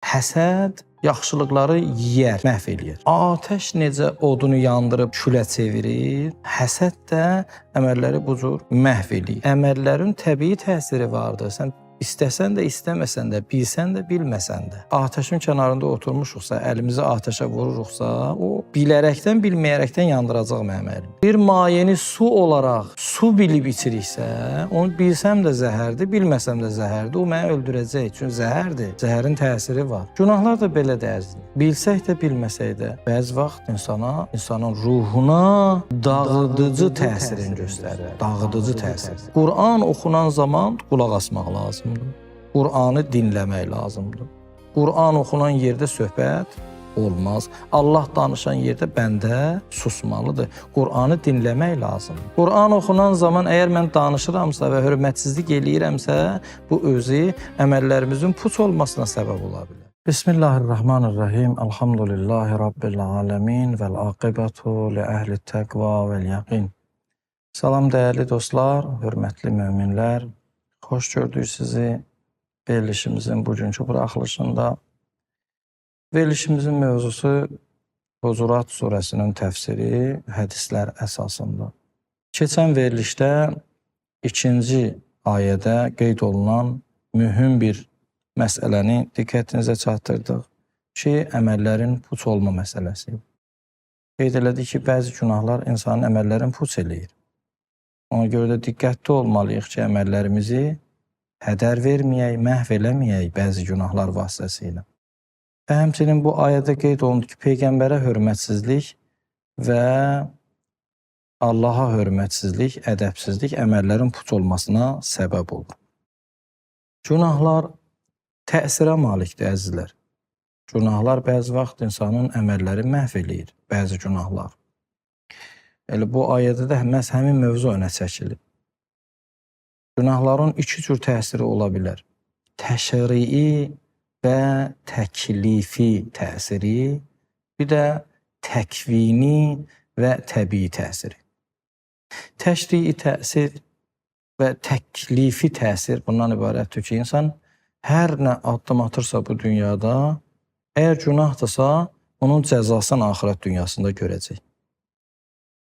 Həsəd yaxşılıqları yeyər, məhv eləyər. Atəş necə odunu yandırıb külə çevirir, həsəd də əməlləri bu cür məhv eləyir. Əməllərin təbii təsiri vardır. Sən İstəsən də, istəməsən də, bilsən də, bilməsən də. Atəşin kənarında oturmuşuqsa, əlimizi atəşə vururuqsa, o bilərəkdən, bilməyərəkdən yandıracaq mənim əlimi. Bir mayeni su olaraq su bilib içiriksə, onu bilsəm də zəhərdir, bilməsəm də zəhərdir, o məni öldürəcək. Çünki zəhərdir. Zəhərin təsiri var. Günahlar da belə əzizim. Bilsək də, bilməsək də, bəzi vaxt insana, insanın ruhuna dağıdıcı təsirini göstərir. Dağıdıcı təsir. Quran oxunan zaman qulaq asmaq lazımdır. Qur'anı dinləmək lazımdır. Qur'an oxunan yerdə söhbət olmaz. Allah danışan yerdə bəndə susmalıdır. Qur'anı dinləmək lazımdır. Qur'an oxunan zaman əgər mən danışıramsa və hörmətsizlik eləyirəmsə, bu özü əməllərimizin puç olmasına səbəb ola bilər. Bismillahirrahmanirrahim. Elhamdülillahi Rabbil alemin vel aqibətu li əhli təqva vel yaqin. Salam dəyərli dostlar, hörmətli möminlər. Xoş gördük sizi verilişimizin bugünkü buraxılışında. Verilişimizin mövzusu Hucurat surəsinin təfsiri hədislər əsasında. Keçən verilişdə ikinci ayədə qeyd olunan mühüm bir məsələni diqqətinizə çatdırdıq ki, əməllərin puç olma məsələsi. Qeyd elədik ki, bəzi günahlar insanın əməllərini puç eləyir. Ona görə də diqqətli olmalıyıq ki, əməllərimizi hədər verməyək, məhv eləməyək bəzi günahlar vasitəsilə. Və həmçinin bu ayədə qeyd olundu ki, Peyğəmbərə hörmətsizlik və Allaha hörmətsizlik, ədəbsizlik əməllərin puç olmasına səbəb olur. Günahlar təsirə malikdir, əzizlər. Günahlar bəzi vaxt insanın əməlləri məhv eləyir, bəzi günahlar. Elə bu ayədə də məhz həmin mövzu önə çəkilib. Günahların iki cür təsiri ola bilər. Təşrii və təklifi təsiri, bir də təkvini və təbii təsiri. Təşrii təsir və təklifi təsir bundan ibarətdir ki, insan hər nə addım atırsa bu dünyada, əgər günahdırsa, onun cəzasını axirət dünyasında görəcək.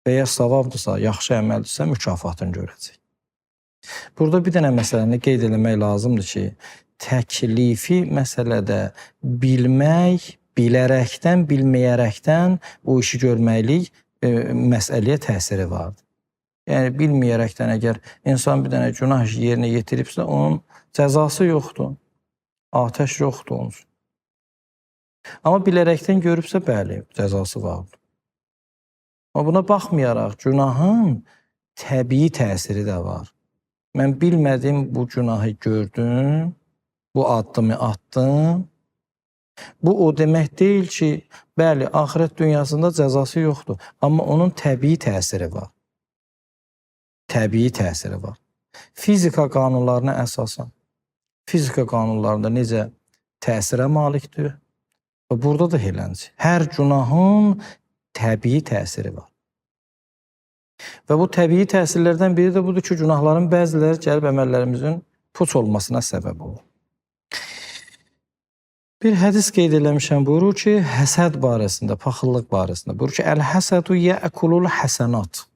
Və ya savabdırsa, yaxşı əməldirsə, mükafatını görəcək. Burada bir dənə məsələni qeyd eləmək lazımdır ki, təklifi məsələdə bilmək, bilərəkdən, bilməyərəkdən o işi görməklik məsələyə təsiri vardır. Yəni, bilməyərəkdən əgər insan bir dənə günah işi yerinə yetiribsə, onun cəzası yoxdur, atəş yoxdur onun üçün. Amma bilərəkdən görübsə, bəli, cəzası vardır. Amma buna baxmayaraq, günahın təbii təsiri də var. Mən bilmədim, bu günahı gördüm, bu addımı atdım. Bu o demək deyil ki, bəli, axirət dünyasında cəzası yoxdur. Amma onun təbii təsiri var. Təbii təsiri var. Fizika qanunlarına əsasən, fizika qanunlarında necə təsirə malikdir? Və burada da eləncə. Hər günahın təbii təsiri var. Və bu təbii təsirlərdən biri də budur ki, günahların bəziləri gəlib əməllərimizin puç olmasına səbəb olur. Bir hədis qeyd eləmişəm, buyurur ki, həsəd barəsində, paxıllıq barəsində. Buyurur ki, Əl-həsədu yəkulul həsənat.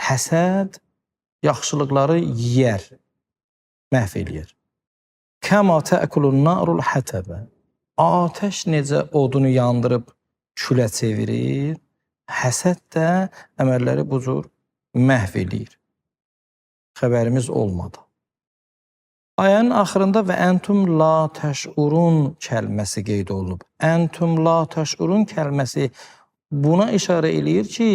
Həsəd yaxşılıqları yeyər, məhv eləyər. Kəma təkulun narul hətəbə. Atəş necə odunu yandırıb külə çevirir, həsəd də əməlləri bu cür məhv eləyir. Xəbərimiz olmadı. Ayənin axırında və əntum la təşurun kəlməsi qeyd olunub. Əntum la təşurun kəlməsi buna işarə eləyir ki,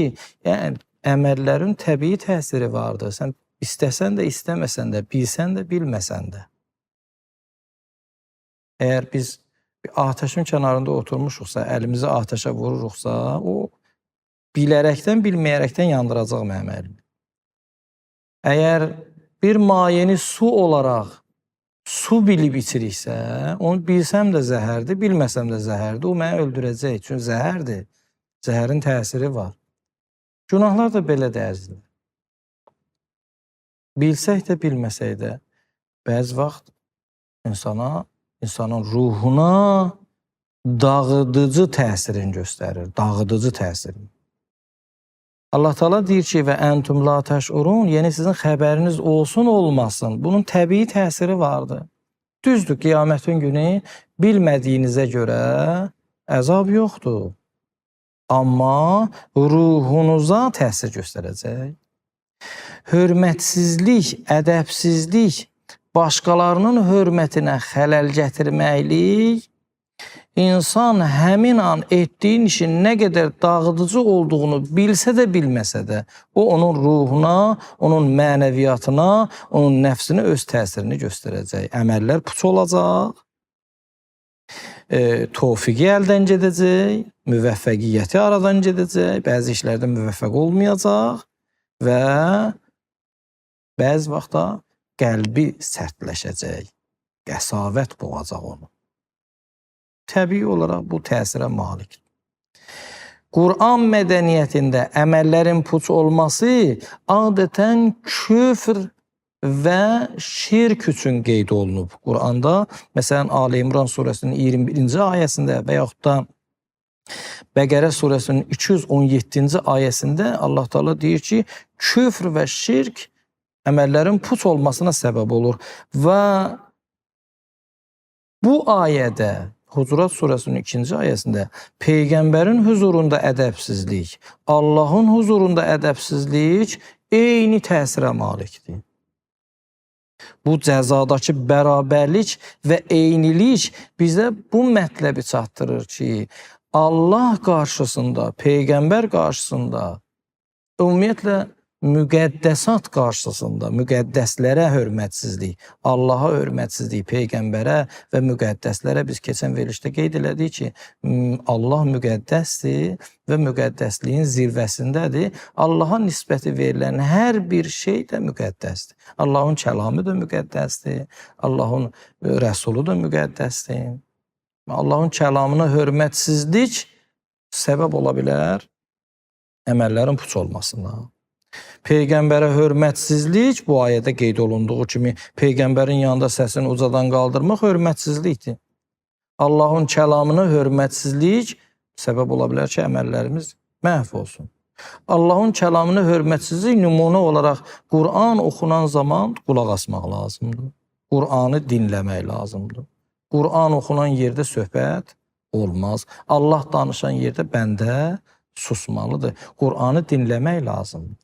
yəni əməllərin təbii təsiri vardır. Sən istəsən də, istəməsən də, bilsən də, bilməsən də. Əgər biz bir atəşin kənarında oturmuşuqsa, əlimizi atəşə vururuqsa, o bilərəkdən, bilməyərəkdən yandıracaq mənim əlimi. Əgər bir mayeni su olaraq su bilib içiriksə, onu bilsəm də zəhərdir, bilməsəm də zəhərdir, o məni öldürəcək. Çünki zəhərdir. Zəhərin təsiri var. Günahlar da belə əzizlər. Bilsək də, bilməsək də, bəzi vaxt insana, İnsanın ruhuna dağıdıcı təsirini göstərir. Dağıdıcı təsirini. Allah Teala deyir ki, və entum la təşurun, yəni sizin xəbəriniz olsun olmasın, bunun təbii təsiri vardır. Düzdür, qiyamətin günü bilmədiyinizə görə əzab yoxdur. Amma ruhunuza təsir göstərəcək. Hörmətsizlik, ədəbsizlik, başqalarının hörmətinə xələl gətirməklik, İnsan həmin an etdiyin işin nə qədər dağıdıcı olduğunu bilsə də bilməsə də, o onun ruhuna, onun mənəviyyatına, onun nəfsinə öz təsirini göstərəcək. Əməllər puç olacaq, tofiqi əldən gedəcək, müvəffəqiyyəti aradan gedəcək, bəzi işlərdə müvəffəq olmayacaq və bəzi vaxtda qəlbi sərtləşəcək, qəsavət boğacaq onu. Təbii olaraq bu təsirə malikdir. Quran mədəniyyətində əməllərin puç olması adətən küfr və şirk üçün qeyd olunub. Quranda, məsələn, Ali İmran surəsinin 21-ci ayəsində və yaxud da Bəqərə surəsinin 217-ci ayəsində Allah Teala deyir ki, küfr və şirk əməllərin puç olmasına səbəb olur. Və bu ayədə Hucurat surəsinin 2-ci ayəsində Peyğəmbərin huzurunda ədəbsizlik, Allahın huzurunda ədəbsizlik eyni təsirə malikdir. Bu cəzadakı bərabərlik və eynilik bizə bu mətləbi çatdırır ki, Allah qarşısında, Peyğəmbər qarşısında, ümumiyyətlə müqəddəsat qarşısında, müqəddəslərə hörmətsizlik, Allaha hörmətsizlik, Peyğəmbərə və müqəddəslərə biz keçən verilişdə qeyd elədik ki, Allah müqəddəsdir və müqəddəsliyin zirvəsindədir. Allaha nisbəti verilən hər bir şey də müqəddəsdir. Allahın kəlamı da müqəddəsdir, Allahın rəsulu da müqəddəsdir. Allahın kəlamına hörmətsizlik səbəb ola bilər əməllərin puç olmasına. Peyğəmbərə hörmətsizlik, bu ayədə qeyd olunduğu kimi Peyğəmbərin yanında səsini ucadan qaldırmaq hörmətsizlikdir. Allahın kəlamına hörmətsizlik səbəb ola bilər ki, əməllərimiz məhv olsun. Allahın kəlamına hörmətsizlik nümunə olaraq Quran oxunan zaman qulaq asmaq lazımdır. Qur'anı dinləmək lazımdır. Quran oxunan yerdə söhbət olmaz. Allah danışan yerdə bəndə susmalıdır. Qur'anı dinləmək lazımdır.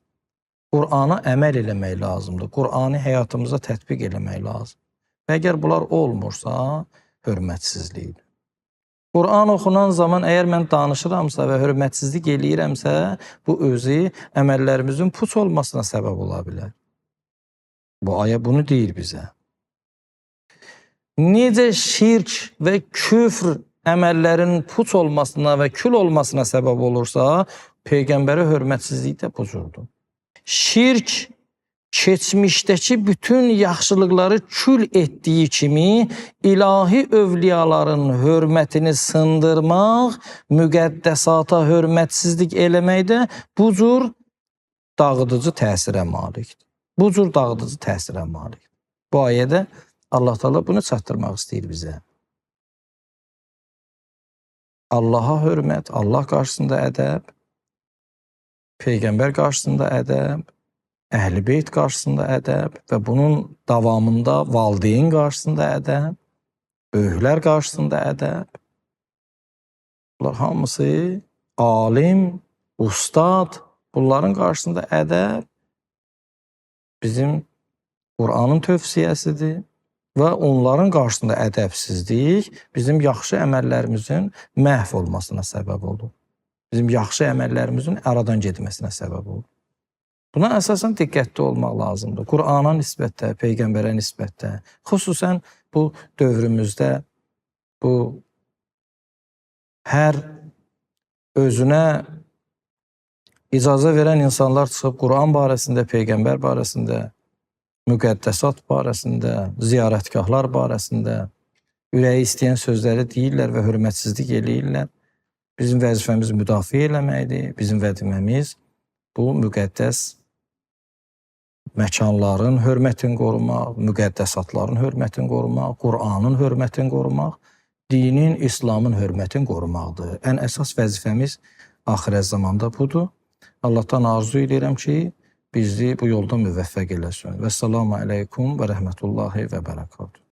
Qur'ana əməl eləmək lazımdır. Qur'anı həyatımıza tətbiq eləmək lazımdır. Və əgər bunlar olmursa, hörmətsizlikdir. Qur'an oxunan zaman əgər mən danışıramsa və hörmətsizlik eləyirəmsə, bu özü əməllərimizin puç olmasına səbəb ola bilər. Bu ayə bunu deyir bizə. Necə şirk və küfr əməllərin puç olmasına və kül olmasına səbəb olursa, Peyğəmbərə hörmətsizlik də bu cürdür. Şirk keçmişdəki bütün yaxşılıqları kül etdiyi kimi ilahi övliyaların hörmətini sındırmaq, müqəddəsata hörmətsizlik eləmək də bu cür dağıdıcı təsirə malikdir. Bu cür dağıdıcı təsirə malikdir. Bu ayədə Allah Teala bunu çatdırmaq istəyir bizə. Allaha hörmət, Allah qarşısında ədəb, Peyğəmbər qarşısında ədəb, Əhl-i Beyt qarşısında ədəb və bunun davamında valideyn qarşısında ədəb, böyüklər qarşısında ədəb. Bunlar hamısı alim, ustad, bunların qarşısında ədəb bizim Qur'anın tövsiyəsidir və onların qarşısında ədəbsizlik bizim yaxşı əməllərimizin məhv olmasına səbəb olur. Bizim yaxşı əməllərimizin aradan getməsinə səbəb olur. Buna əsasən diqqətli olmaq lazımdır. Qur'ana nisbətdə, Peyğəmbərə nisbətdə, xüsusən bu dövrümüzdə bu hər özünə icazə verən insanlar çıxıb Quran barəsində, Peyğəmbər barəsində, müqəddəsat barəsində, ziyarətgahlar barəsində ürəyi istəyən sözləri deyirlər və hörmətsizlik eləyirlər. Bizim vəzifəmiz müdafiə eləməkdir. Bizim vəzifəmiz bu müqəddəs Məkanların hörmətini qorumaq, müqəddəsatların hörmətini qorumaq, Qur'anın hörmətini qorumaq, dinin, İslamın hörmətini qorumaqdır. Ən əsas vəzifəmiz axirət zamanda budur. Allahdan arzu edirəm ki, bizi bu yolda müvəffəq eləsin. Vəssalamu aleykum və rəhmətullahi və bərəkatuhu.